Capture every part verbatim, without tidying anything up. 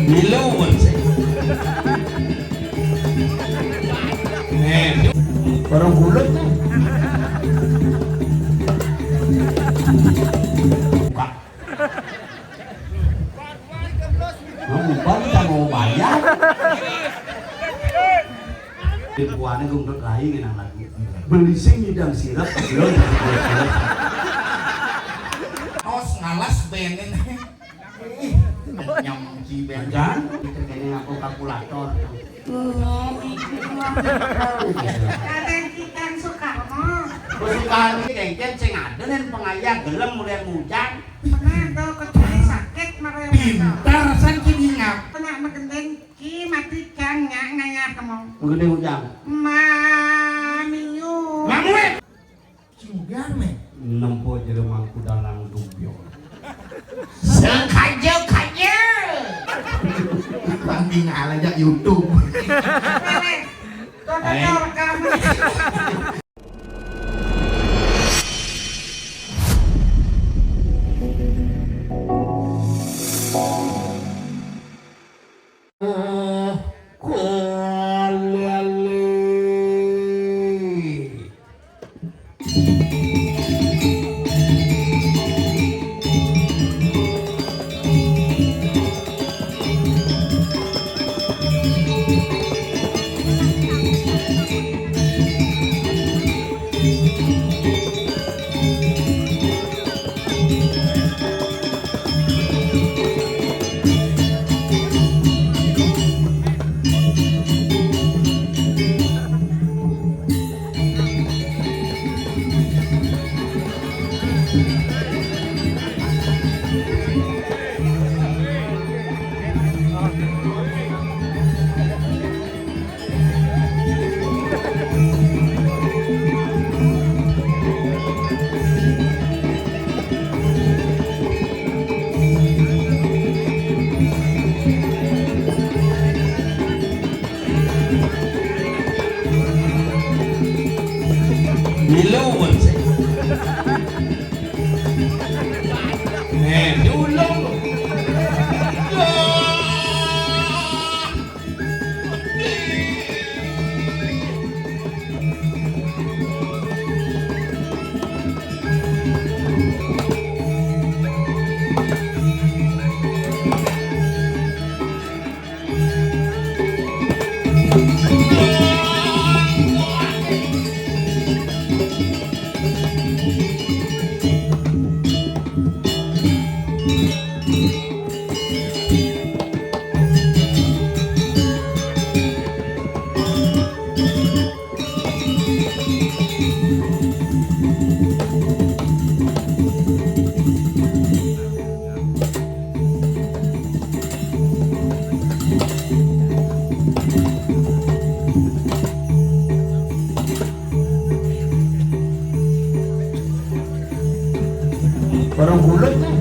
Milo, sih. Eh, orang bulat tuh. Buka. Nah, bukan kita mau bayar. Timpuane gungkut rai ngenang lagu. Beli sing nyidang sirep, belum. Os ngalas benen. Ih, nyam ci ben. Jan, kene aku kalkulator. Kalian ikan Soekarno. Soekarno iki kengken sing ada nen pengayah gelem mulai mujang. Pernah ada kecuali sakit marah. Pintar san ki ngap. Pernah megendeng. Ki mati jang nyak ngayah kemo. Mengene ujang. Mamiu. Mamuit. Sing ugan me. Nempo jero mangku dalang dumbio. Sekaja-kaja. Bang tinggal aja YouTube. Kau rekam. Milo, sih. Eh, diulung. Orang bulat nih.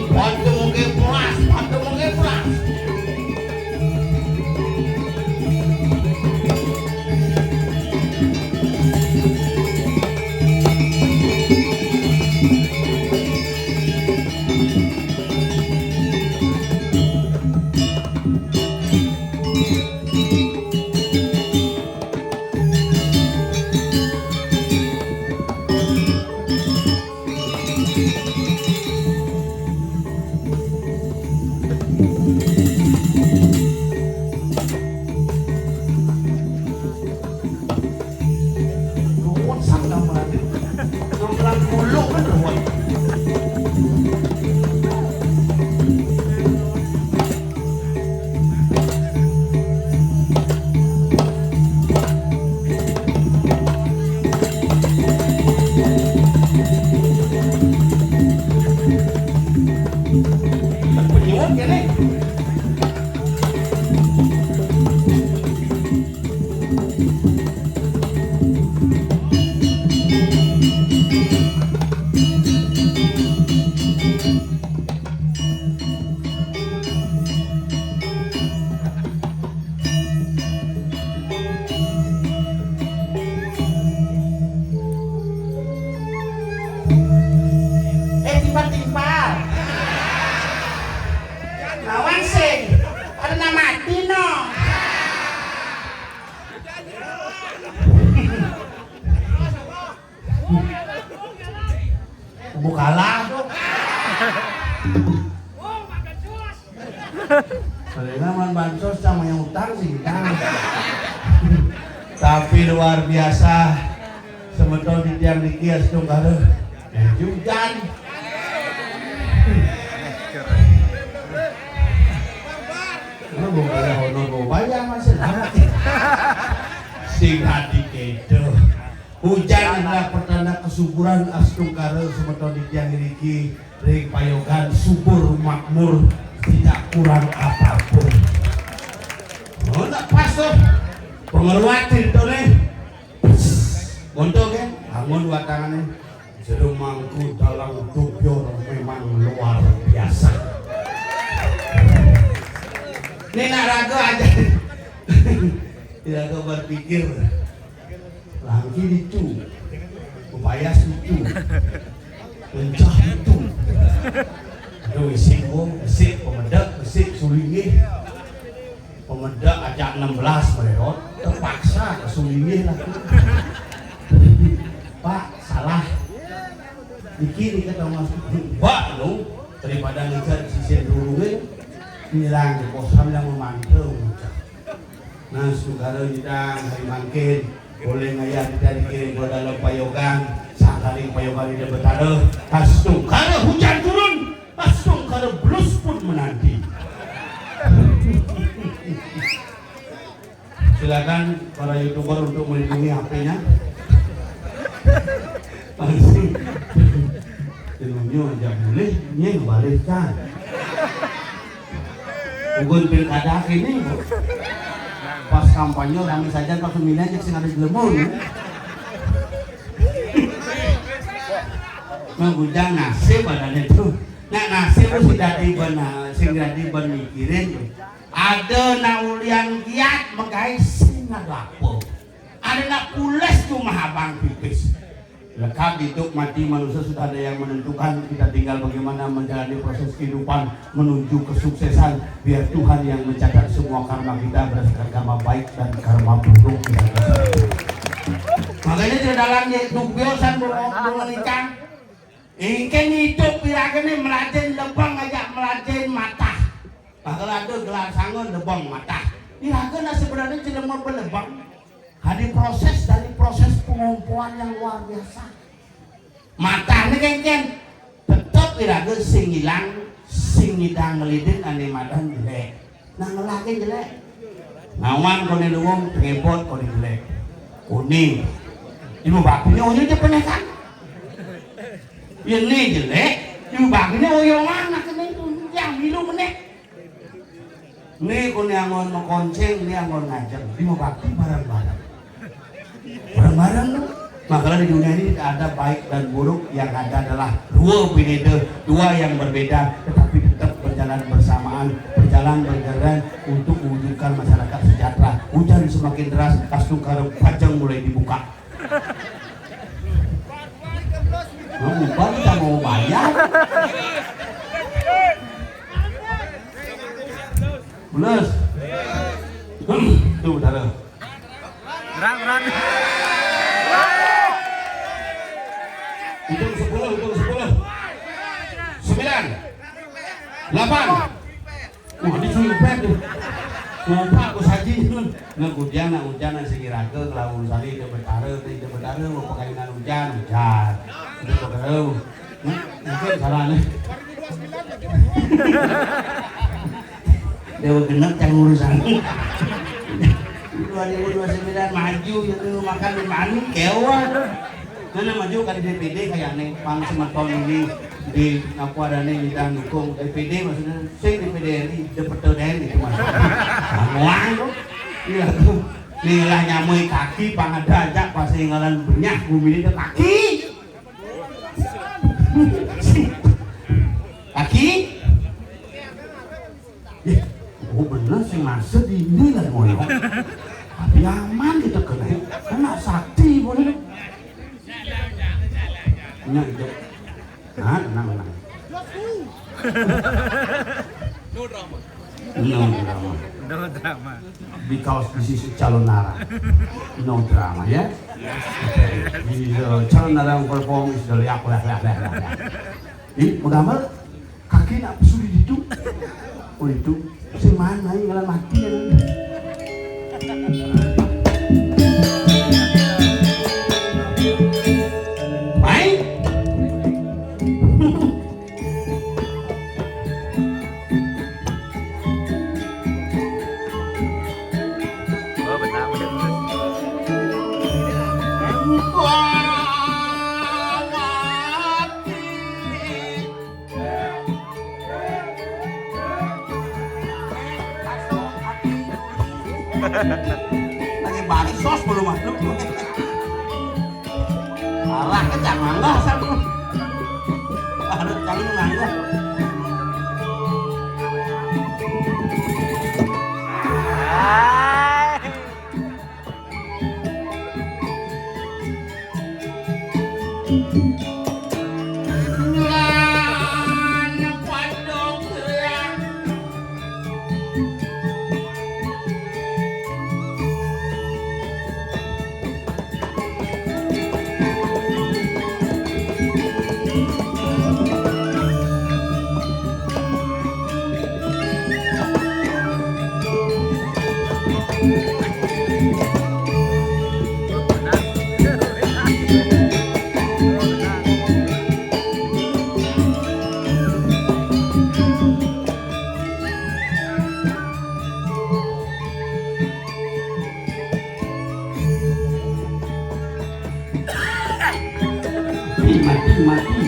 Bantu mungkin pulas, bantu mungkin pulas. Soalnya man bansos sama yang utang sih utang. Tapi luar biasa. Semeton di tiang niki astungkara. Eh, hujan. Nah, gua bayar honor, gua bayar masih lama. Sing hati kedo. Hujan adalah pertanda kesuburan astungkara semeton di tiang niki. Ring payogan subur makmur, tidak kurang apapun. Oh, nak pas tuh. Pengeruat itu nih. Gontok kan? Bangun dua tangannya. Jero mangku dalam dubyur memang luar biasa. Ini nak ragu aja. Tidak berpikir. Langki itu. Upaya itu. Mencah itu. Aduh, isik, oh, isik, pemedek, isik, sulinggih. Pemedek ajak enam belas melewat, terpaksa ke sulinggih lah. Pak, salah. Iki, iki kata Mas, Pak, lu, daripada ngejar sisi dulu, nyerang ke kosan yang memantau. Nah, astungkara kita hari mangkin, boleh ngayah kita dikirim ke dalam payogan, sangkaling payogan di Betara. Astungkara hujan turun, astungkara belus pun menanti. Silakan para YouTuber untuk melindungi H P-nya. Langsung. Tinunyo aja boleh, nyeng balik kan. Bukan pilkada ini, Bu. Pas kampanye rame saja pas pemilihan cek sing ada jelema, ya. Menggujang nasib badannya tuh. Nah, nasib tuh sing dadi ben, sing dadi ben mikirin tuh. Ada nak ulian kiat megai sing ada apa. Ada nak pules tuh mah abang pipis. Lekat hidup mati manusia sudah ada yang menentukan. Kita tinggal bagaimana menjalani proses kehidupan menuju kesuksesan. Biar Tuhan yang mencatat semua karma kita berdasarkan karma baik dan karma buruk. Makanya tidak dalam duk biosan belum menikah. Ingkén hidup iraga né melajin lebeng aja melajin matah. Bakal ada gelar sangon lebeng matah. Iraga nah sebenarnya jelema belebeng. Ada proses dari proses pengompoan yang luar biasa. Matah né kéngkén tetep iraga sing ilang, sing ngidang ngelidin ané madan jelek. Nah, ngelakén jelek. Ngawang koné luwung, tengepot koné jelek. Kuning. Ibu bapinya uyu aja penekan. Ya né jelek, ibu bapinya uyu mana kéné tuh, yang milu menek. Né koné anggon makonceng, né anggon ngajeng. Ibu bakti bareng-bareng. Bareng-bareng. Makanya di dunia ini tidak ada baik dan buruk, yang ada adalah dua pineda, dua yang berbeda, tetapi tetap berjalan bersamaan, berjalan berjalan untuk mewujudkan masyarakat sejahtera. Hujan semakin deras, kastung karep pajang mulai dibuka. Mau bubar kita mau bayar. Belas. Tuh, Utara. Rang, rang. Hitung sepuluh, hitung sepuluh. Sembilan. Delapan. Wah, ini sumpah tuh. Sumpah aku saji. Nah, hujan, nah, hujan, nah, sing iraga, kalau urusan itu betara, itu betara, mau pakaian hujan, hujan. Itu betara. Nah, mungkin salah nih. Dewa genep yang urusan. Dua ribu dua puluh sembilan maju, itu makan di mana? Kewa. Mana maju kan di D P D kayak nih, pang semeton ini di apa ada nih kita dukung D P D maksudnya, sing di P D R I, D P D R I itu maksudnya. Nguang tuh. Iya tuh. Nih lah nyamui kaki, pang ada aja pas ngalan benyah bumi ini kaki. Kaki. Ih, oh bener sih masuk di ini lah moyo. Tapi aman kita kena. Kena sakti boleh. Nya itu. Nah, tenang, tenang. No drama. No drama. No drama. Because this is calonarang. No drama, ya. Okay. This is, uh, calonarang perform is the liak, liak, liak, liak, liak. Ih, mau gambar? Kena pesu di situ. Oh, itu. Si mana yang ngalah mati ya? Baik. Oh, benar, benar. Lagi bansos belum masuk. Arah ke jangan lah satu. Arah jangan lah. Mati, mati, mati.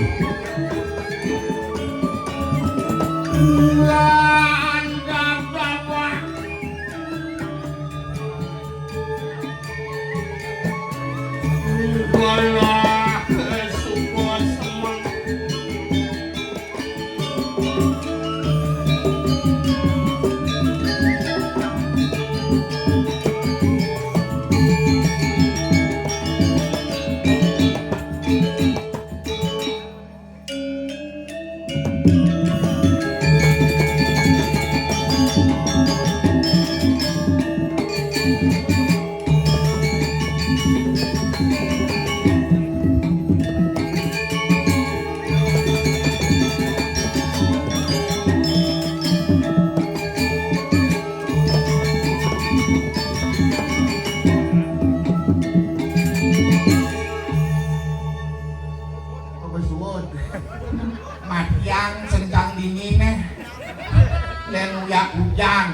Matiang sencang dini neh. Lain uyak ujang.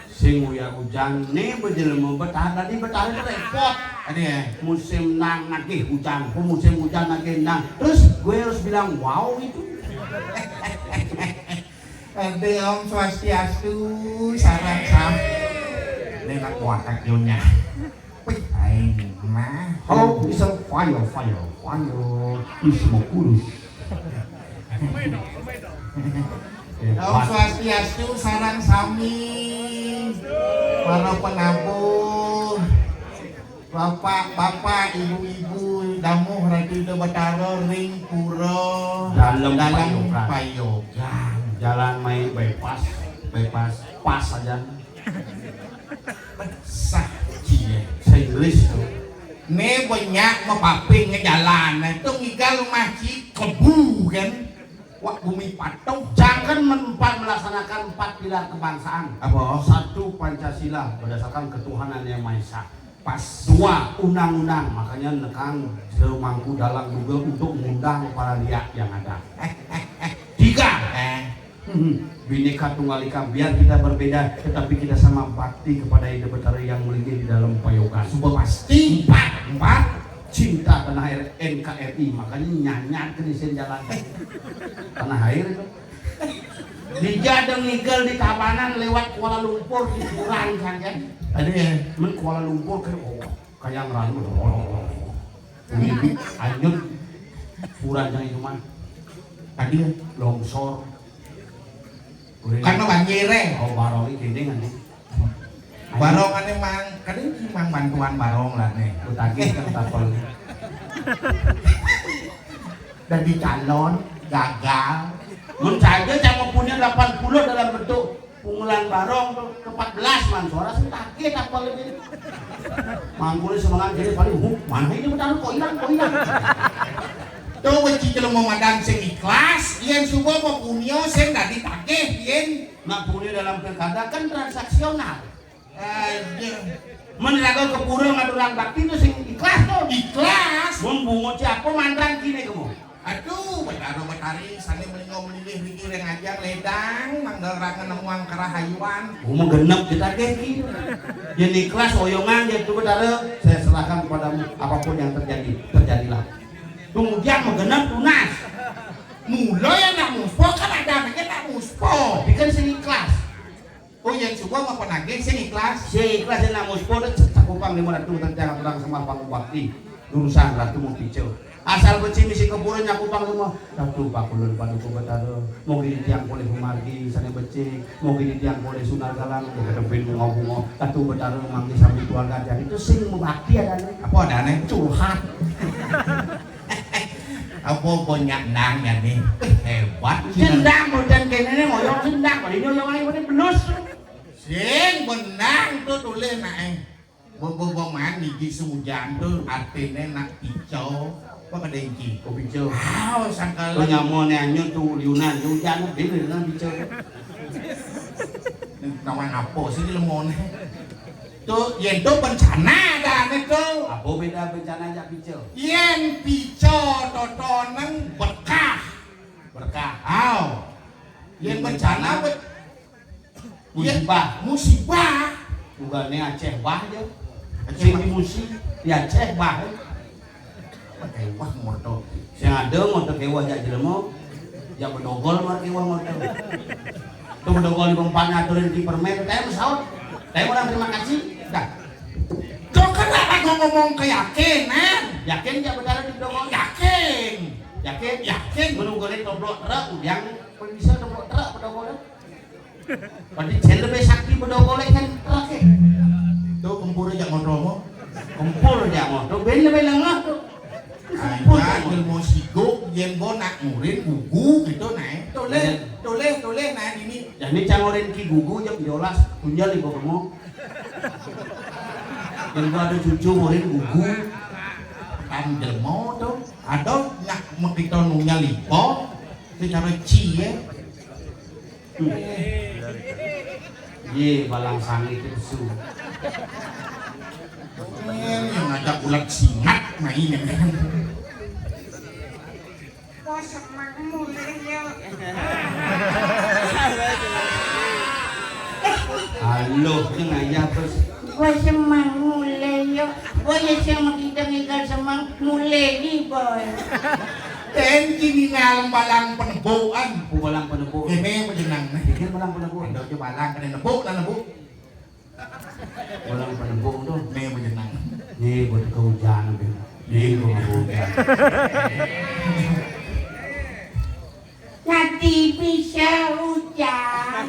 Sing uyak ujang né bejelema betah tadi betah itu repot. Ada ya. Musim nang nagih ujang, musim ujang nagih nang. Terus gue harus bilang wow itu. Ada Om Swastiastu, sareng sami. Ini nak kuat nyonya. Wih, aing mah. How is a fire, fire, fire? Is mokulus. Om Swastiastu, sareng sami para penabuh, bapak-bapak, ibu-ibu, damuh Ratu Ida Betara ring pura Dalem Dalem Payogan. Payogan. Jalan main bypass, bypass, pas aja. Sah, cie. Sah Inggris tuh. Né banyak mapaping ngejalan, nah, itu ngigal rumah ci kebu kan. Wak bumi patuh. Jangan men-, empat melaksanakan empat pilar kebangsaan. Apa? Satu Pancasila berdasarkan ketuhanan yang Maha Esa. Pas. Dua undang-undang, makanya nekang jero mangku dalang juga untuk mengundang para liak yang ada. Tiga, eh, hmm, Bhinneka Tunggal Ika, biar kita berbeda, tetapi kita sama bakti kepada Ida Betara yang melinggih di dalam payogan. Suba pasti. Empat, empat, cinta tanah air, N K R I, makanya nyanyat ke di sini jalan. Tanah air itu. Dija ada ngigel di Tabanan lewat Kuala Lumpur di Purancang kan. Ada ya. Men Kuala Lumpur ke, oh, kayak ngeranu. Ini anjut Purancang itu mah. Tadi longsor. Kan mah banjir, eh. Oh, barong ini gini kan. Barong ane mang, kadang ki mang bantuan barong lah nih. Utagih kan tapel. Dari calon gagal. Mun saja sama punya delapan puluh dalam bentuk pungulan barong tuh ke empat belas man suara sing tagih tapel ini. Mangkuli semangat jadi paling huh, mana ini benar kok hilang, kok hilang. Tuh, beci jelema madan sing ikhlas, yén suba mapunia sing Nak pune dalam pilkada kan transaksional. Aduh. Men raga ka pura ngaturang bakti to sing ikhlas to. Ikhlas. Mun bungut siapa mantan kini kamu? Aduh, Betara Betari, sane melingo melilih riki ring ajang ledang, mangga ranga nemuang kerahayuan. Uma genep kita ke ki. Yen ikhlas oyongan dia tu Betara, saya serahkan kepadamu apapun yang terjadi, terjadilah. Tunggu dia magenep tunas. Mula ya nak muspo kan ada anak muspo. Tapi kan sing ikhlas. Oh, yen suba mah penagih sing ikhlas. Sing ikhlas yen nak muspo dek cakupang lima ratu tentang aturang semar pangubakti. Urusan ratu mau picu. Asal beci misi kepura nyakupang semua. Ratu pakulun paduka Betara. Mugi ditiang polih pemargi sane becik. Mugi ditiang polih sunar galang. Mugi dempin bunga-bunga. Ratu Betara manggi sami keluarga jani itu sing mubakti adane. Apa adane? Curhat. Apa banyak nang jani? Hebat. Sendang boten kene ne ngoyong sendang kali ini oyong ae bener belus. Sing benang tu tulis nae. Bobo-boman niki sujan tu artine nak pico. Apa kedengki? Oh, pico. Ah, sangkal. Oh, nyamone anyo tu liunan tu ujan bener dengan pico. Kawan apa sih lemone? Tu yen tu bencana dah ni tu. Apa beda bencana jak pico? Yen pico totoneng berkah. Berkah. Aw. Yen bencana be- Musibah. Musibah. Tugane Aceh bah je. Aceh sing bah. Musi di Aceh bah. Aceh bah moto. Sing ada moto kewah jak jelema. Jak bedogol mar kewah moto. Tu bedogol di pempatne aturin ki permen, tem saut. Tem orang terima kasih. Dah. Kok kena aku ngomong keyakinan? Yakin jak bedara di bedogol? Yakin. Yakin? Yakin. Menunggu ni toblok truk, udiang bisa toblok truk bedogol. Padi cel lebih sakti bedogol kan truk eh. Tu kempur jak motor mo. Kempur jak motor, ben lebih lengah tu. Kempur jak motor. Ilmu siguk, yen bo nak ngurin gugu gitu nae. Toleh, toleh, toleh nae ini. Jani cangorin ki gugu jak jolas tunjal ibu kamu. Yen bo ada cucu ngurin gugu. Kan jelmo tu. Ada nak mekito nunjal ipo. Secara ci ya. Ye, balang sangit itu su. Yang ngajak ulat singat main. Kok semak mulih ya. Halo, yang ayah terus. Gua semang mulai yo. Gua ya sing makita ngigal semang mulai ni boy. Ten kini ngalem balang penebokan. Oh, balang penebo. Kene majenang. Pikir balang penebo. Ando aja balang kene nebo dan nebo. Balang penebo tu. Ne majenang. Ni buat kehujanan tu. Ni buat kehujanan. Nanti bisa hujan.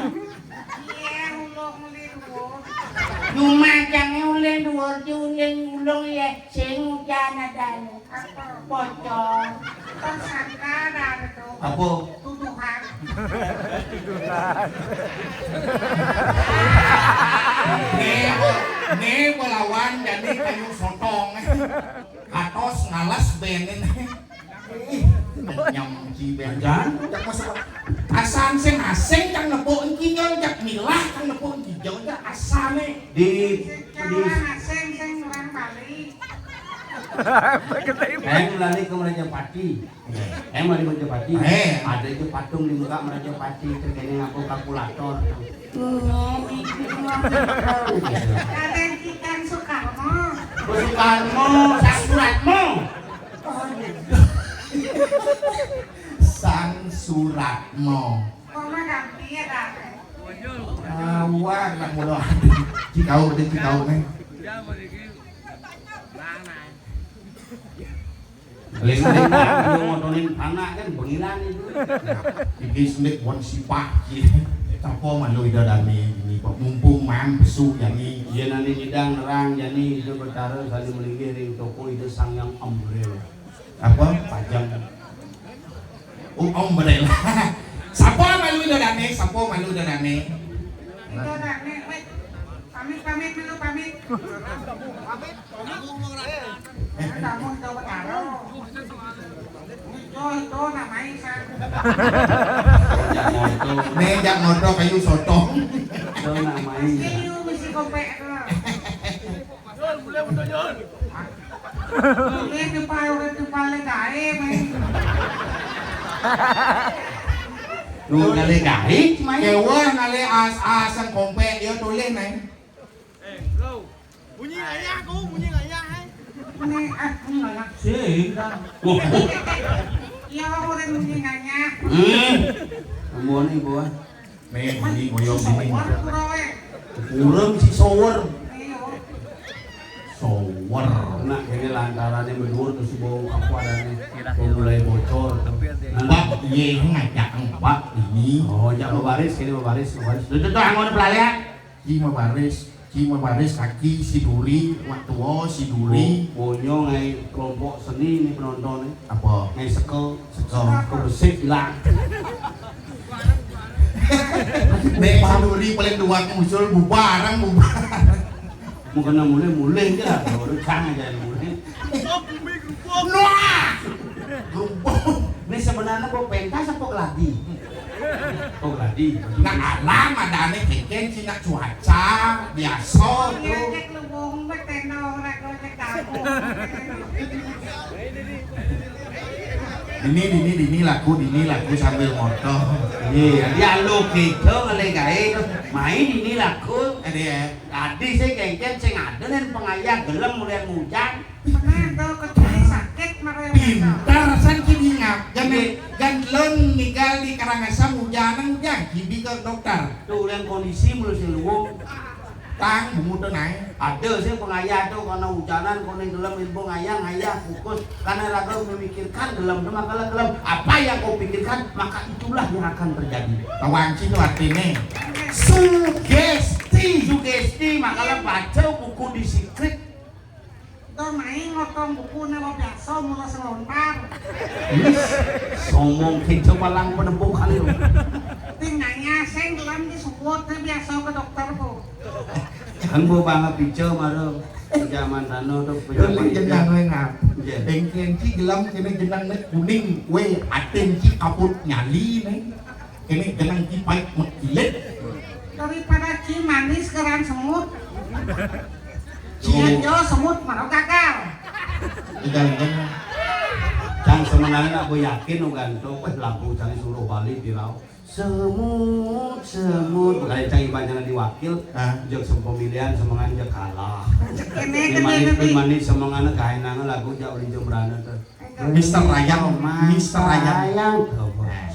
Iya, ulung uli dhuwur. Rumah jange uli dhuwur, diuling ulung ya, sing hujan adane. Apa? Pocong. Tersangka dah tu. Apa? Tuduhan. Nih, nih melawan jadi kayu sotong. Atos ngalas benin. Ih, nyam ci ben. Jan, jak masuk. Asan sing asing cang nepuk engki nyon, jak milah cang nepuk engki jauh jak asane. Di di asing sing orang Bali. Em lali ke Merajapati. Em lali Merajapati. Eh. Ada itu patung di muka Merajapati itu kene ngaku kalkulator. Raden Kikan Soekarno. Oh, Soekarno, Sang Suratmo. Oh, iya. Sang Suratmo. Mama ganti ya, Kak. Awak nak mula. Cikau deh, cikau nih. Lima-lima dia ngotonin anak kan bengilan itu. Iki senik wan sipah. Sapa malu ida dami ini kok mumpung mang besu jani. Yen ane nyidang nerang jani itu betara sali melinggih ring toko ida Sang Yang Umbrella. Apa? Pajang. Oh, Umbrella. Sapa malu ida dami? Sapa malu ida dami? Ida dami, weh. Pamit, pamit dulu, pamit. Pamit. Kamu itu betara. Itu, itu namanya saya. Yang mau itu Né jak ngodok kayu sotong. Itu namanya. Ini mesti kopek. Ini depan orang depan le gaé, main. Lu kali gaé, main. Kéwéh ngalih as-as sing kompék ya tulis, main. Eh, bro. Bunyi ngayah aku, bunyi ngayah, hai. Ini, ah, ini ngayah. Sing, kan. Wah. Iya, orang bunyi ngayah. Hmm. Ampun, Ibu, ah. Nih, bunyi ngoyong sini. Sower, pura, wé. Urung si sower. Iya. Sower. Nak, ini lantarané mendur terus bau apa adanya. Bau mulai bocor. Mbak, iya, ini ngajak Mbak ini. Oh, jak mabaris, ini mabaris, mabaris. Itu tuh, angon pelalian. Ki mabaris, ki mabaris kaki si Duri, wak tua si Duri. Bo-, bonyong ai kelompok seni ni penonton ni. Apa? Ngai sekel. Sekel. Kebesik ilang. Nek si Duri paling dua muncul bubarang, bubarang. Mungkin mulai-mulai je lah, baru cang aja mulai. Nuah! Gerumbung. Ini sebenarnya bawa pentas apa geladi? Oh, geladi. Nah, alam adané kéngkén sing nak cuaca biasa tuh. Iya, cek lubung, bet tenda, ora kau cek kampung. Dini, dini, dini laku, dini laku sambil moto. Iya, dia lu gitu ngelih gaé tuh. Main dini laku. Ada ya. Tadi sih kéngkén sing ada nen pengayah gelem mulai hujan. Pernah tuh kecil sakit marah. Pintar san ki dingap. Gan, iya. Gan lon nigal di Karangasem hujan, hujan kibi ke dokter. Tuh, yang kondisi mulu si luwung. Tang bungut naik. Ada sih pengayah tuh karena hujanan, koné gelem ilmu ngayah, ngayah fokus. Karena raga memikirkan gelem, maka gelem. Apa yang kau pikirkan, maka itulah yang akan terjadi. Tawang sih tuh artinya. Sugesti. Sugesti, maka baca buku di secret. Tuh main ngotong buku né biasa mula selontar. Yes. Somong kéto palang penembok kali lo. Tinggalnya sing dalam disebut biasa ke dokter, Bu. Kan bu banget pica mara zaman tano tuh. Dulu pejabat jenang itu. Wé ngap. Iya. Bengkén ci gelam kena jenang né kuning, wé atin ci kaput nyali né. Ini jenang ki pait mekilit. Daripada ci manis keran semut. Ci yo semut mara gagal. Gagal, gagal. Cang sebenarnya aku yakin, oh, gantung, wah, lagu cang suruh Bali viral. Semut, semut, bukan cang ibaratnya diwakil, ah, jek pemilihan semengan jek kalah. Ini, ini, ini. Manis semengan kainang lagu jauh di jembrana tuh. Mister Ryan, Mister Ryan. Ryan.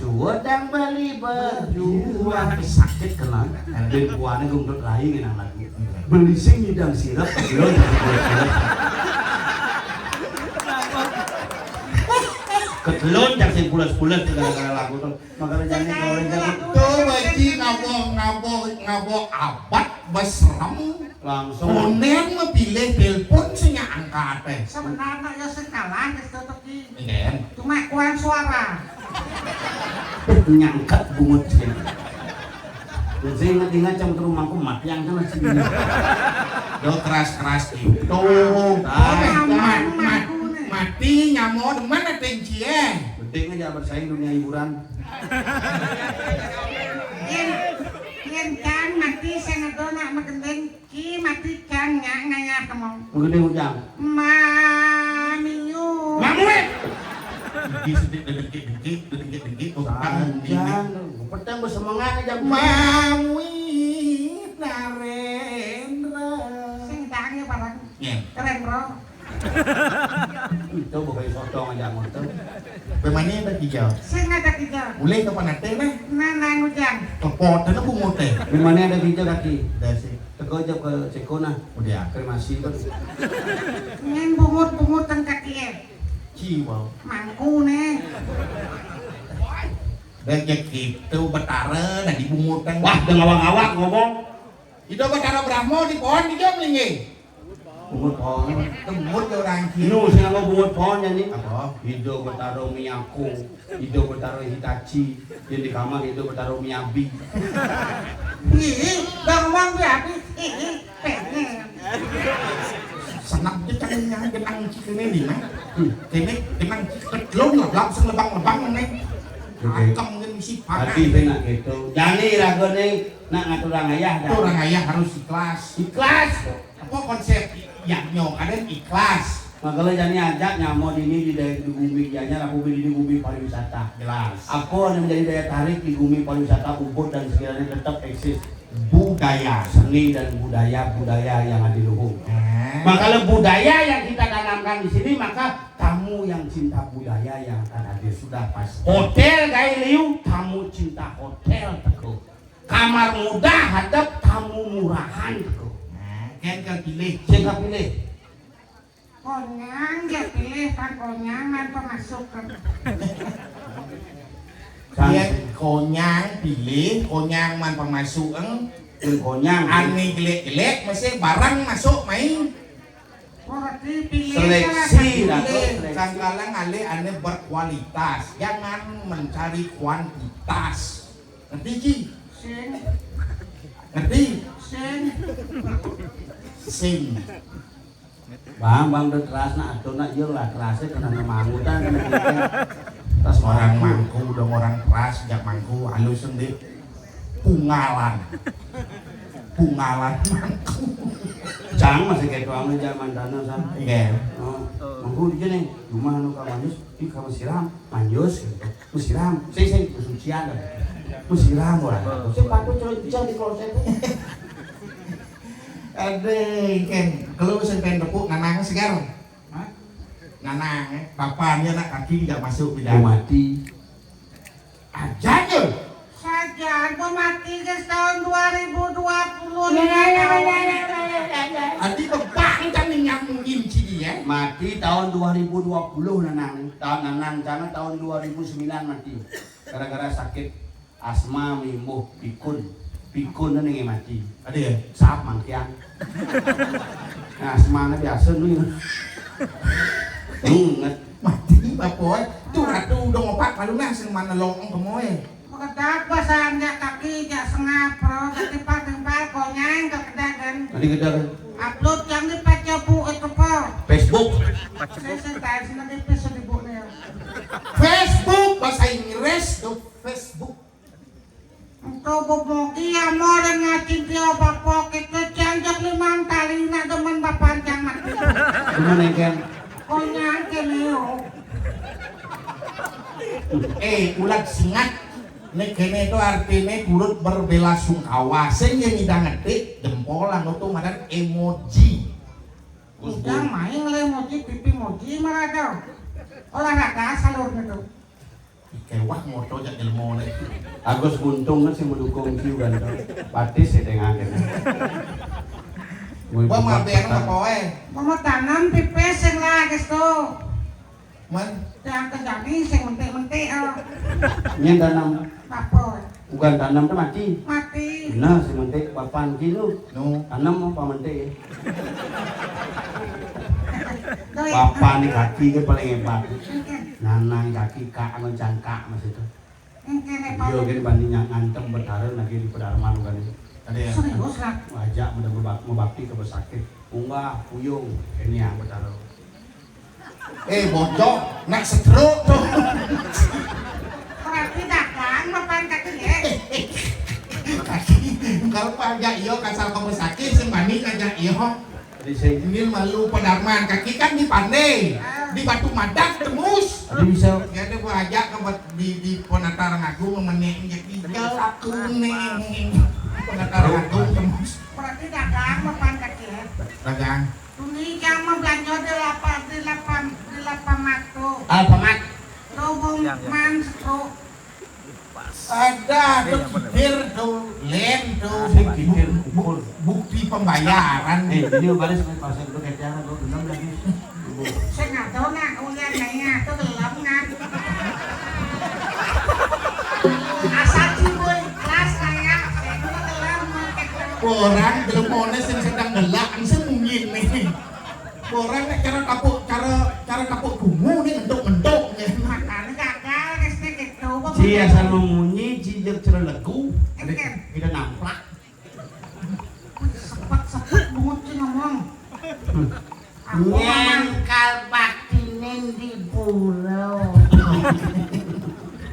Suwedang beli baju. Wah, sakit kena. Dan kuane gungkut rai ngenang lagu. Beli sing ngidang sirep, ketelon cang sing pules-pules. Ketelon cang sing pules-pules gara-gara lagu tuh. Makanya jangan goreng jago. Tuh, baji ngabok, ngabok, ngabok abad, beserem. Langsung. Konen mah pilih telepon sing angkat, eh. Sebenarnya ya sing kalah, geus tutup. Iya. Cuma kurang suara. Nyangkep bungut sih. Dan saya ingat-ingat cang terus mangku mati yang kan masih ini. Do keras-keras gitu. Mat-, mat-, mati nyamuk demen ada yang cie. Penting aja bersaing dunia hiburan. Yen, yen cang mati sing ado nak magending. Ki mati cang nyak ngayah kemong. Mengene ujang. Mamiu. Mamuit. Iki sedikit dengkit-dengkit, dengkit-dengkit, oh, kan, sajan, ini. Peteng besemengan aja. Mamuit Narendra. Sing tangi parang. Iya. Keren, Bro. Itu bukan sotong aja motor. Bemane ada kijau? Sing ada kijau. Mulai kapan ate, nah? Nah, nah, ngujang. Kepot, ada bungut, eh. Bemane ada kijau kaki? Ada sih. Tegak aja ke ceko, nah. Udah. Kremasi, kan. Ngen bungut-bungutan kaki, eh. Ciwau. Mangku, nih. Rezeki itu betara, nah, di bungutan. Wah, udah ngawak-ngawak ngomong. Ida Batara Brahma di pohon di jam linggih. Bungut pohon. Tembut ya orang kiri. Inu sing nganggo bungut pohon ya ni. Apa? Ida Batara Miyako, Ida Batara Hitachi, yang di kamar Ida Batara Miyabi. Ih, bang bang Miyabi, ih, pengen. Senap je kan yang genang kene ni, nah. Hmm. Kene genang ketelon lah, langsung lebang-lebang nih. Oke. Akam kan. Tadi saya nak gitu. Jani raga nih nak ngaturang ayah dah. Ngaturang ayah harus ikhlas. Ikhlas. Apa konsep yadnya? Ada ikhlas. Makanya jani ajak nyama dini di daerah di gumi dianya, aku di gumi pariwisata. Jelas. Apa yang menjadi daya tarik di gumi pariwisata Ubud dan sekitarnya tetap eksis? Budaya. Seni dan budaya, budaya yang ada luhur. Eh. Maka kalau budaya yang kita tanamkan di sini, maka tamu yang cinta budaya yang akan hadir. Sudah pasti. Hotel gaya liu, tamu cinta hotel teko. Kamar mudah hadap tamu murahan teko. Nah, kan kau pilih. Saya pilih. Konyang, dia pilih pan konyang, man pemasuk kan. Kan konyang pilih, konyang man pemasuk eng. Konyang. Ane gelek-gelek, mesti barang masuk main. Berarti pilih seleksi lah, seleksi. Kangkalang ale ane berkualitas, jangan mencari kuantitas. Ngerti, Ci? Sing. Ngerti? Sing. Sing. Bang, bang, udah teras nak atur nak, iya lah terasnya kena mangutan. Tas orang mangku, udah orang teras, jak mangku, halus sendiri. Pungalan. Pungalan mangku. Cang masih kayak tuang zaman dana sama. Iya. Oh, mangku di sini, rumah anu kamu manjus, di kamu siram, manjus gitu. Siram, sing sing sucian. Siram orang. Sing patut cang di kloset. Aduh, Ken, kalau sing pengen tepuk nanang segar. Hah? Nanang, eh. Papannya nak kaki tidak masuk bidang. Mau mati. Aja tuh. Saja, mau mati ke tahun dua ribu dua puluh nih. Adi bebak kan yang mungkin sih ya. Mati tahun dua ribu dua puluh nanang. Tahun nanang, karena tahun dua ribu sembilan mati. Gara-gara sakit asma mimbuh pikun. Pikun tu ning mati. Ada ya? Sap mangkian. Nah, asmana biasa nu. Inget. Mati bapak. Tu ratu udah ngopak malu nah sing mana long kemoy. Kedak pasang jak kaki jak sengap pro jadi pating pal konyang ke kedagan. Tadi kedagan. Upload yang di pacapu itu po. Facebook. Saya saya tahu sih nanti pesu di buku ya. Facebook bahasa Inggris tu Facebook. Engkau bemogi amor ngacin dia bapok itu janjak limang tali nak demen bapancang mati. Demen engken. Konyang ke leo. Eh, ulat singat. Nek kene itu artinya turut berbela sungkawa. Sing yang ngidang ngetik jempol anu tuh madan emoji. Udah main le emoji pipi emoji marada. Olahraga salur gitu. Kewah moto jak ilmu le. Agus Buntung kan sing mendukung Q kan to. Batis ya tengah kene. Gua mau beli apa kowe? Mau tanam pipis sing lah gestu. Man? Yang kejadi sing mentik-mentik oh. Nyen tanam. Apa? Bukan tanam tu mati. Mati. Nah, sing mentik bapan ki lu. Nu. Tanam apa mentik ya? Bapan ni kaki ke paling hebat. Nanang kaki kak anu jangkak mas itu. Dia gini banding yang ngantem betara lagi di pedalaman kan. Ada ya? Serius lah. Wajak mudah mebak-, mebakti ke besakit. Unggah, puyung, ini yang betara. Eh, bocok, nak stroke tu. Berarti dagang mapan kaki ya? Kaki, kalau pajak iyo kasar kamu sakit, sembani kajak iyo. Ini malu pedarman kaki kan di Pandai, di Batu Madak tembus. Jadi bisa. Ya ada gua ajak ke bet-, di, di Penatang Agung memenik jadi gal aku nih. Penatang Agung tembus. Berarti dagang mapan kaki ya? Dagang. Tuni jam mah belanja delapan, delapan, delapan matu. Alfamart. Lubung man setruk. Ada tuh kitir tuh, lem tuh. Sing kitir ukur. Bukti pembayaran. Eh, ini baris pasien tuh kayak tiara tuh, bener lagi. Saya nggak tahu nak, ulian nanya tuh gelem nggak. Asal sih boy, kelas kayak, saya tuh gelem. Orang gelem sing sedang gelak, sing mungkin nih. Orang nek cara tapuk, cara, cara tapuk dungu ni ngentuk-ngentuk ni. Makanya gagal, guys, ni gitu. Ci asal memunyi, ci jek cara legu. Engken. Kita namplak. Sepet-sepet bungut ci ngomong. Aku ngomong. Nyangkal baktinen di pulau.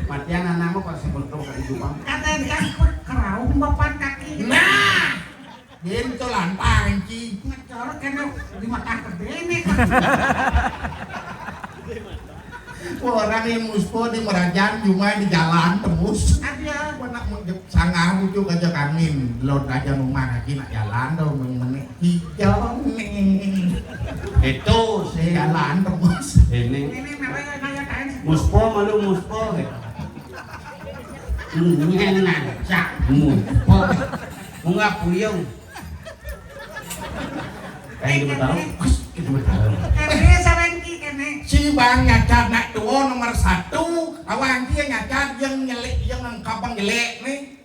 Matian anakmu kok sebut tuh. Kan kerau bapak kaki. Nah, dia itu lantang, Ci. Ngecor kena di mata kedene. Orang yang muspo di Merajan cuma di jalan tembus. Ada. Gua nak mau jep-, sangah bujuk aja kangin. Lo aja rumah lagi nak jalan dong, menek hijau nih. Itu sih. Jalan tembus. Ini. Ini namanya kayak kain. Muspo malu muspo, gitu. Nyen aja, muspo. Mau nggak puyeng? Kayak gitu tahu. Kus, gitu tahu. Kene sareng ki kene. Si Bang nyacat nak tua nomor satu. Awang dia nyacat yang nyelik, yang ngengkapang jelek nih.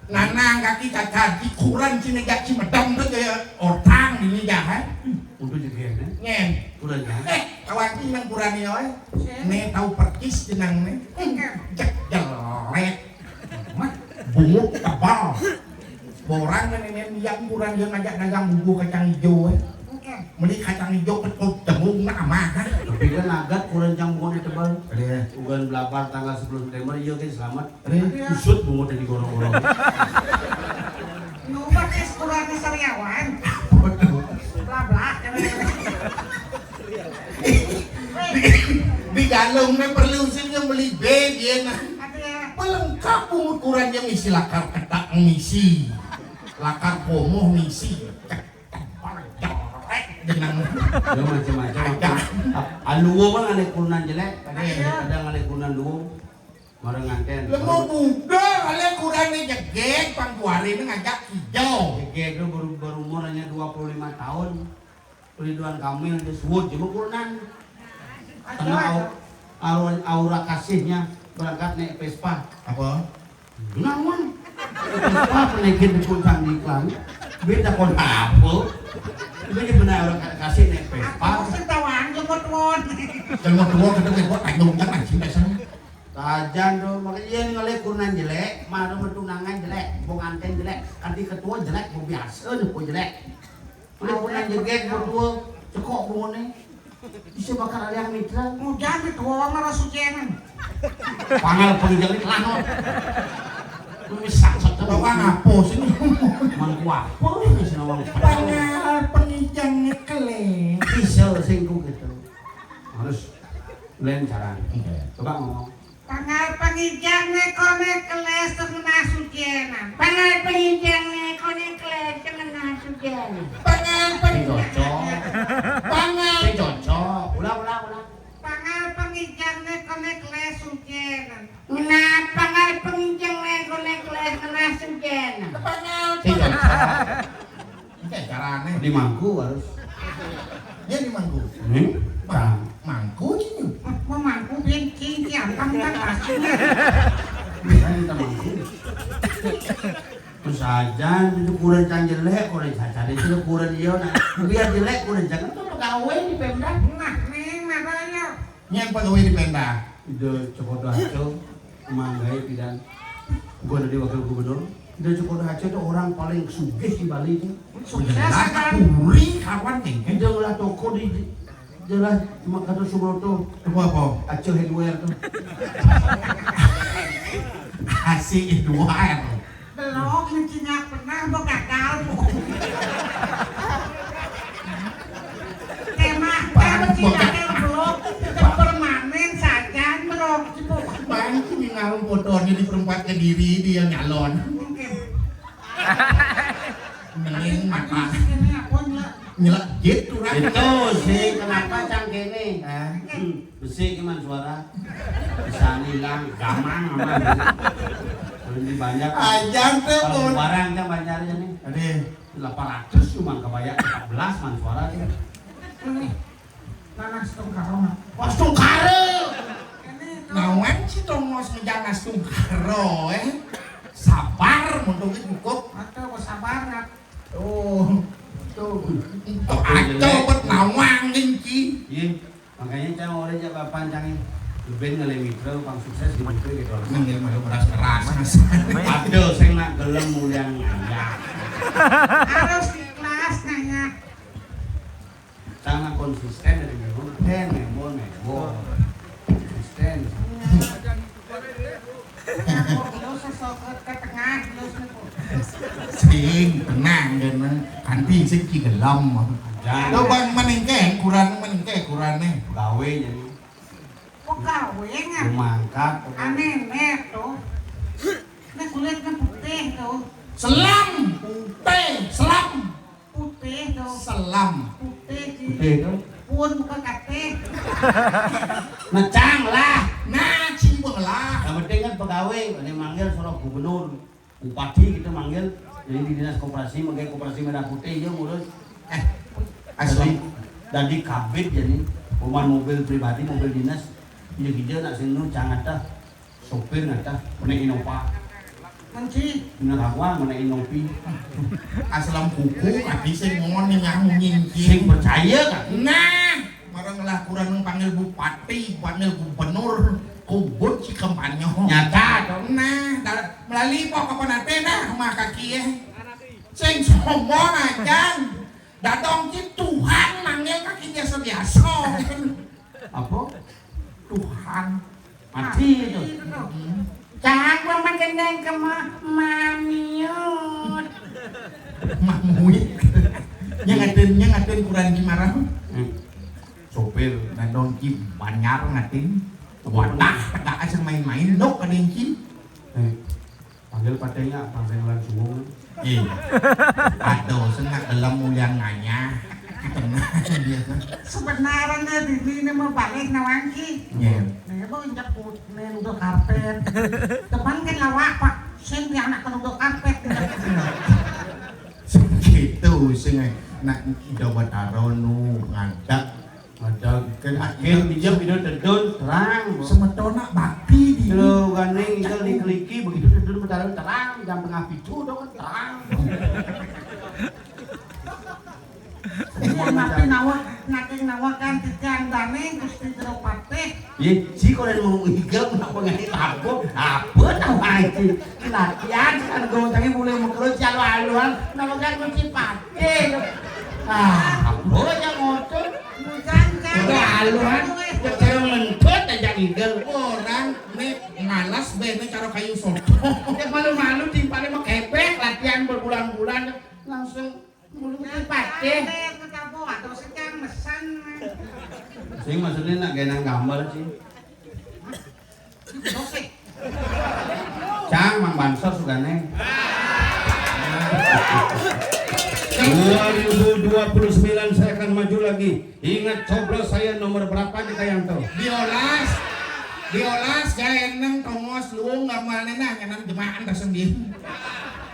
Nanang kaki cacat di kuran sini gak si medem tuh kayak otang ini jahat. Untuk jadi ya, kan? Ngen. Kuran jahat. Eh, awang ki nang kuran ini, oi. Nih tahu percis jenang nih. Cek jelek. Mah, bungut tebal. Borang kan ini yang kurang dia ngajak dagang bubur kacang hijau, eh. Meli kacang hijau ketuk tembung nak mah, kan? Tapi kan agat kurang jang bungut tebal. Iya. Ugan belapar tanggal sepuluh September, iya, kan selamat. Iya. Usut bungut dari gorong-gorong. Nubak es kurang sariawan. Betul. Blabla, kan? Di, di galung nih perlu sih yang beli bed, ya, nah. Ada ya. Pelengkap bungut kurang yang isi lakar ketak ngisi. Lakar komoh ngisi. Cek, tepar, jorek, jenang. Ya, macam-macam. Ada. Aluo bang, ada kurunan jelek. Ada ya. Ada ngalih kurunan luo. Marang nganten. Lemo buda, kali kurunan ni jegeg, pang kuari ni ngajak hijau. Jegeg tu baru, baru umur hanya dua puluh lima tahun. Ridwan Kamil dia suwud je kurunan. Karena au-, aura, aura kasihnya berangkat naik Vespa. Apa? Nawan. Vespa penaikin di puncak iklan. Beda kon apa? Ini benar orang kasih naik Vespa. Aku sih tawang jemput won. Jangan tua kita buat tanggung jangan sih biasanya. Tajan tu, makanya iya ngalih kurunan jelek, maru metu nangan jelek, bong anten jelek, kanti ketua jelek, bong biasa tu jelek. Udah pernah jegek berdua, cekok bunguné. Bisa bakal ada yang mitra. Hujan di tua marah sujenan. Pangal penginjang di kelano. Lu misal satu. Bawa ngapo sih? Mangku apa sih nawang? Pangal penginjang kelé. Bisa singgung gitu. Harus lain cara. Iya. Coba ngomong. Pangal pengijang né koné kelés tengenah sujenan. Pangal pengijang né koné kelés tengenah sujenan. Pangal peng- Sing cocok. Pangal. Sing cocok. Ulang, ulang, ulang. Pangal pengijang né koné kelés sujenan. Nah, pangal pengijang né koné kelés tengenah sujenan. Pangal. Sing cocok. Ini kayak cara aneh. Di mangku harus. Dia di mangku. Hmm? Bang, mangku sih. Mau mangku bikin cincin, apa enggak pasti. Bisa minta mangku. Terus aja itu kurang can jelek, kurang cacat itu kurang dia, nah, biar jelek kurang jangan tuh pegawai di Pemda. Nah, nih makanya. Nyén pegawai di Pemda. Ida Cokoto Haco, manggai pidan. Gua dari wakil gubernur. Ida Cokoto Haco itu orang paling sugih di Bali itu. Sukses, kan? Puri kawan nih, kan? Ida ngelah toko di, di, jelas kata Subroto. Toko apa? Haco Hardware tuh. Hasil Hardware. Belok, mencingak pernah, mau gagal, Bu. Tema, Pak, mencingak yang belok, permanen saja, belok, Bu. Bang, ini ngalung fotonya di perempat Kediri, dia nyalon. Oke. Mending mata. Ini apa, Mbak? Nyelak gitu, Ran. Itu sih, kenapa cangkene? Hah? Hmm. Besi ki man suara. Bisa hilang, gamang aman. Kalau di Banjar, ajan tuh, kalau Bun. Barang kan Banjarnya nih. Ada. Delapan ratus cuma kebayar empat belas man suara nih. Ini. Nanas tungkaro. Wah, tungkaro. Ini tuh. Nawan si Tongos ngejang nas tungkaro, eh. Sabar, muntung cukup. Ada, sabar, nak. Oh, tuh. Tuh, aco bet nawang, Ci. Iya. Makanya cang oleh jak papan cang. Leben ngalih mitra, pang sukses di mitra gitu. Ngambil malu beras keras. Aduh, sing nak gelem mulian ya. Harus ikhlas nanya. Cang nak konsisten dari minggu, ten, minggu, minggu. Konsisten. Iya. Lu sesok Sing tenang kene. Kanti sing ki gelem. Jangan. Lo bang meningke kurang meningke kurane. Gawe jadi. Kok gawe ngan? Mangkat. Aneh nih tuh. Ini kulitnya putih tuh. Selam, putih, selam. Putih tuh. Selam. Putih sih. Putih tuh. Pun bukan katih. Mecang lah. Nah, cibeng lah. Yang penting kan pegawai, ini manggil suruh gubernur. Bupati kita manggil, jadi di dinas koperasi, manggil koperasi merah putih, ya ngurus. Eh, asli. Jadi, jadi kabit jadi, rumah mobil pribadi, mobil dinas, iya hijau nak sing nu cangata, sopir ngata, mana Innova. Kunci. Bener aku ah, mana Innovi. Aslam kuku, kaki sing ngomong nih nyambungin. Sing percaya kan? Nah, marang lah kurang panggil bupati, panggil gubernur, kubut si kampanye. Nyata dong. Nah, melalui pok apa nanti dah, mah kaki ya. Sing sombong aja. Datang si Tuhan manggil kaki biasa-biasa. Apa? Tuhan. Mati itu. Cang, mama gendeng ke ma-, mamiut. Mamuit. Yang ngatin, yang ngatin kurang di marah. Sopir, datang ki banyar ngatin. Wadah, tegak asal main-main, dok, kadang ki. Panggil patenya, panggil langsung. Iya. Aduh, sengak dalam mulia nganya. Tenang dia. Sebenarnya dini ini mau balik nawangki. Iya. Nah, mau injak put-, nih udah karpet. Teman kan lawak, Pak. Sing di anak kan udah karpet. Segitu sing nak Ida Batara nu ngadak. Ada kan akhir pinjam pinjam tedun terang. Semeton nak bakti di. Kalau gandeng itu dikeliki begitu tedun berjalan terang jam tengah pitu dong kan terang. Iya, nanti nawa, nanti nawa kan titian dane Gusti Jero Patih. Iya, si kau yang mau hijau nak pengen tabok apa tahu aja. Latihan kan gue tadi mulai mengkerut jalan aluan nama kan kunci patih. Ah, apa yang ngocok? Udah aluan, cara mentut aja ngigel. Orang nih malas be, ini cara kayu soto. Ya malu-malu timpalnya mau kepek, latihan berbulan-bulan, langsung mulu patih. Ada yang ketapo atau sedang mesen. Sing maksudnya nak genang gambar sih. Cang, Mang Bansos sudah neng. Dua ribu dua puluh sembilan saya akan maju lagi. Ingat coblos saya nomor berapa di Kayanto? Diolas. Diolas, gaya enam tongos luung gamalnya nah, ngenam jemaah tersendiri.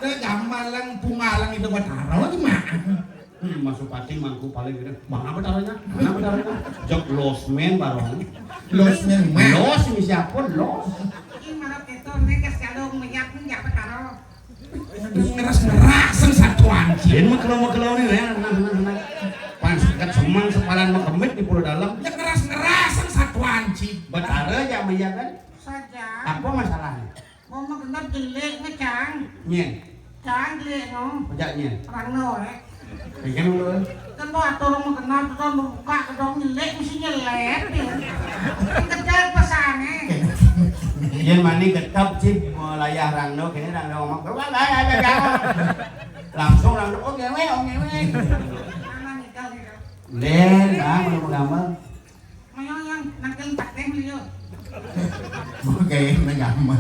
Ke gamal lang pungalang itu bataro jemaah. Hmm, masuk pati mangku paling gede. Mana betaranya? Mana betaranya? Jok losmen barong. Losmen mah. Los ini siapa? Los. Ini mana kita nih kasih ada minyak minyak betaro. Ngeras ngeras sing satu anjing. Ini mah kalau mau kalau nih ya, nah nah nah. Pan sekat semang sepalan mah kemit di pulau dalam. Ya ngeras ngeras sing satu anjing. Betara aja sama iya kan? Saja. Apa masalahnya? Mau mah genap jelik nih, Cang. Nyen. Cang jelik no. Ojak nyen. Terang no eh. Pegang dulu. Kan mau atur mau genap tuh mau buka kedong jelik mesti nyelet ya. Kejar pesannya. Yen mani getep sih mau layah rangno kene rangno ngomong keluar lah ya ya. Langsung rangno oh ngewe oh ngewe. Mana nikah gitu. Len, ah mau gambar. Mayo yang nangkil pakai beliau. Oke, nang gambar.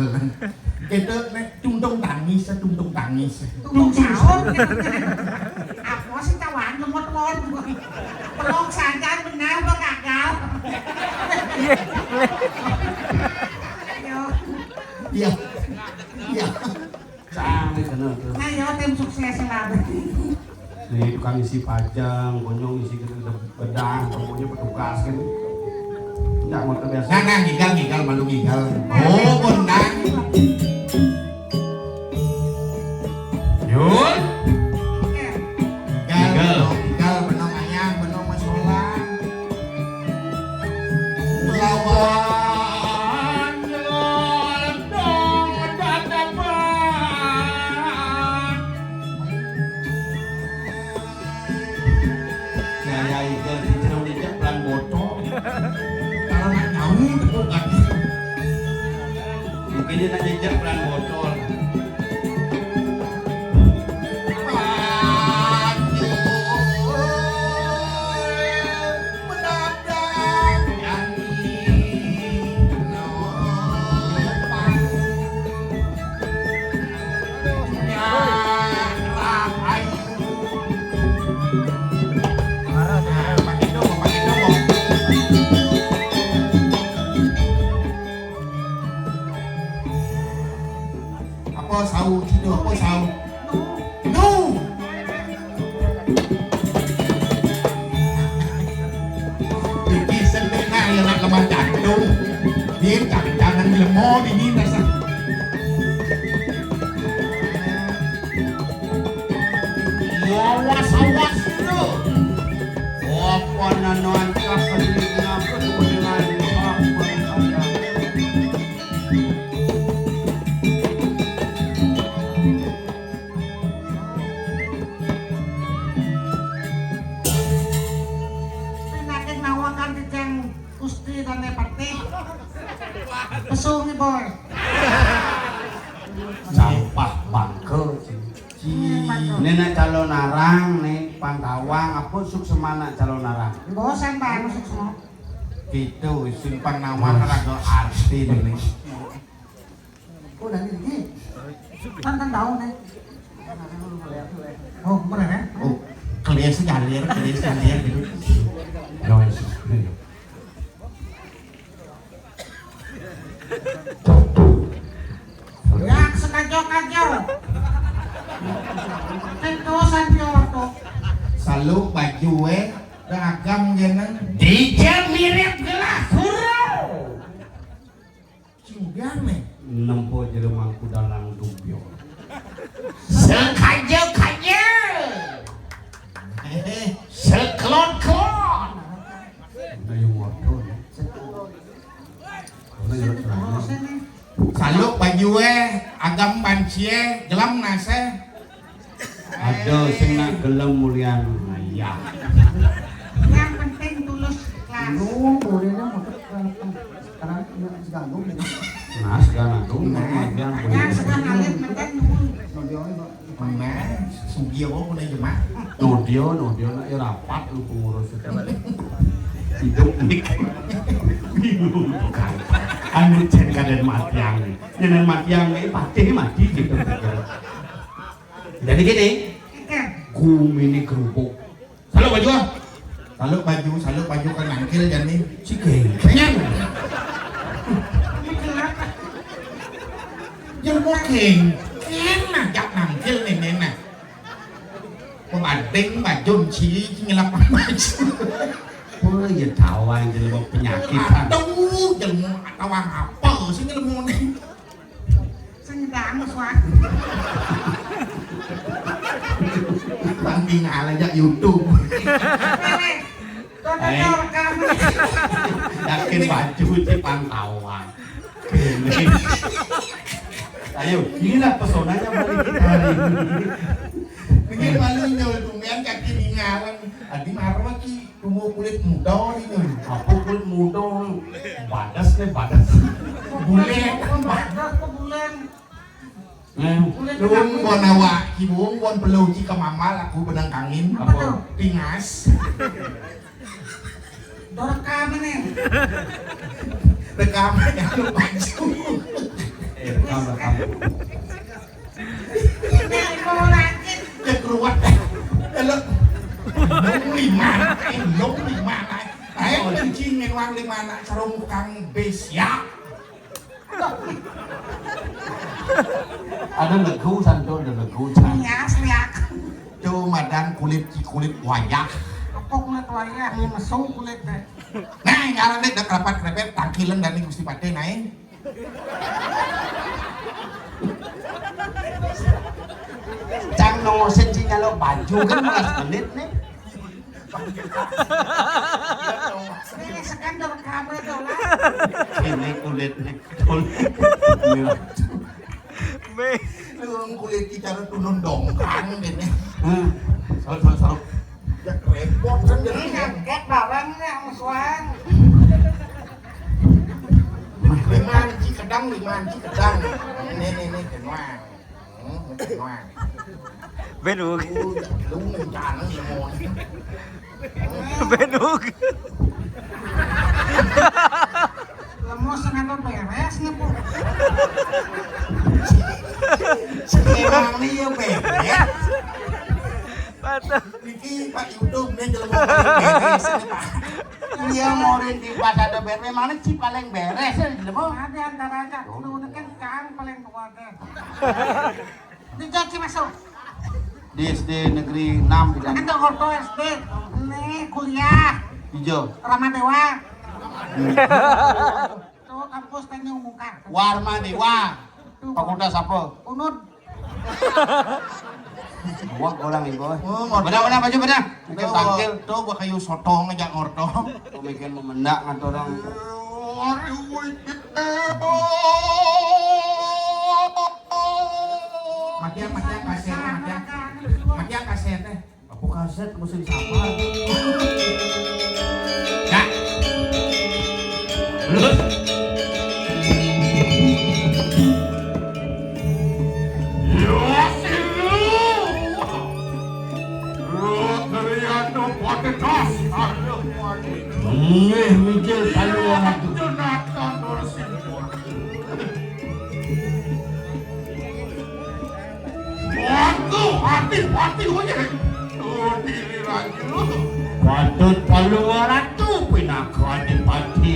Kita nek tungtung tangis, tungtung tangis. Tungtung sahur. Apa sih kawan lemot-lemot. Pelong saja benar apa gagal. Ayo. Iya. Iya. Cang, bener tuh. Nah, ya tim sukses lah. Nih tukang isi pajang, bonyong isi gedang, pokoknya petugas kan. Enggak mau terbiasa. Nah, nah, ngigal, ngigal, malu ngigal. Oh, bondang. Yun. Ngigal. Ngigal, ngigal, benong ayang, benong masola. Lawan dong dadapan. Gaya itu di jeruk di jeplan botol. Kalau nggak tahu tepuk kaki. Mungkin dia nanya jeplan Apa sau, Cido, apa sau? Nu. Iki sing nak ya nak lemah jantung. Dia jangan lemah ini rasa. Awas, awas, Cido. Apa nanancak kediknya aku dengan apa. Pinakit nawakan Jejeng Gusti dan Patih. Pesungi boy. Sampah bangke. Ci. Ini nak calon arang nih, Pangkawang apa suksema nak calon arang? Bosan bang suksema. Gitu, simpang nama raga arti ini. Oh, dari ini. Kan kan tahu nih. Oh, bener ya? Oh, kelir sih galir, kelir sih galir gitu. Guys. Ya, sekajo-kajo. Tentu santi orto. Salu baju eh, ragam jeneng. Dija mirip gelas hurau. Sing biar nih. Nempo jero mangku dalang dubyo. Sekajo-kajo. Eh, sekelon-kelon. Ayo ngodo. Saluk baju eh, agam banci eh, gelem nase. Ada sing nak gelem mulian. Nah, iya. Yang penting tulus ikhlas. Lu bolehnya mau sekarang sekarang seganggu. Nah, sekarang tuh nah, yang sekarang alit penting nunggu. Nah, sugi apa pun aja mah. Nodio, nodio, nak ya rapat lu pengurus itu. Hidup nih. Bingung kan. Anu cen kaden matiang. Nyenan matiang, eh, patih mati gitu. Jadi gini, gumi ini kerupuk. Saluk baju ah. Saluk baju, saluk baju kan nangkil jani. Si gengkeng. Jelmo gengkeng nah, jak nangkil nih, nih, nah. Pembanding baju ci nyelap baju. Oh, ya tawang jelmo penyakitan. Aduh, jelmo tawang apa sih jelmo nih? Sing dangu suara. Banding ala jak YouTube. Eh, eh. Yakin baju ci pantauan. Ini. Ayo, inilah pesonanya balik kita hari ini. Ini malu nyol tumben kaki ningalan. Adi marah ki. Tunggu kulit muda ini. Apa kulit muda? Badas nih, badas. Bulan. Badas ke bulan. Eh, kulit luwung kenapa? Bon awak, ki buwung bon perlu ci ke mamal aku benang kangin. Apa tuh? Pingas. Rekam ini. Rekam ya lu baju. Eh, rekam, rekam. Ini mau lanjut. Cek ruwet. Elok. Lung lima, eh, lung lima. Ayo, kencing ngenuang lima anak sarung kang bes ya. Ada legu santo, ada legu san. Iya, siap. Tuh madan kulit kulit wayah. Apa kulit wayah? Ini mesum kulit deh. Nah, ngaran dek dak rapat krepet tangkilan dari Gusti Pate naik. Cang nongosin si nyalo baju kan malas menit nih. Ini sekan dong kabe dong lah. Ini kulit nih. Kulit. Be. Lu kulit kita tunun dongkang ini. Hmm. Salut, salut, salut. Ya repot kan jadi. Ini kaget barangnya musuhan. Lima inci kedang, lima inci kedang. Ini, ini, ini, kedang. Hmm, kedang. Beduk. Uh, lu rencana semua. Beduk. Lemos kenapa beres nih, Bu? Emang iya beres. Patah. Niki Pak YouTube nih jelema paling beres ini, Pak. Iya, murid di pas ada beres, mana sih paling beres ya jelema? Ada antara aja, lu kan kang paling kuat deh. Di Jawa masuk. Di S D Negeri enam di Kan Dangdut. Orto S D. Nih kuliah. Ijo. Ramadewa. Tuh kampus Tanjung Mungkar. Warma Dewa. Tuh. Fakultas apa? Unud. Wah, orang ibu. Oh, benar-benar baju benar. Mungkin tangkil. Tuh gua kayu sotong aja ngorto. Pemikiran memendak ngantor orang. Matian, matian kaset, matian. Matian kaset eh. Apa kaset musim siapa? Ya. Lulus. Ya, sih lu. Lu teriak dong, pakai tas. Aduh, mati. Iya, mikir kalau orang tuh. Jonathan Nursinuar. Waduh, hati-hati wajah. Tuh, diri lagi lu. Patut paluaratu pinaka adipati.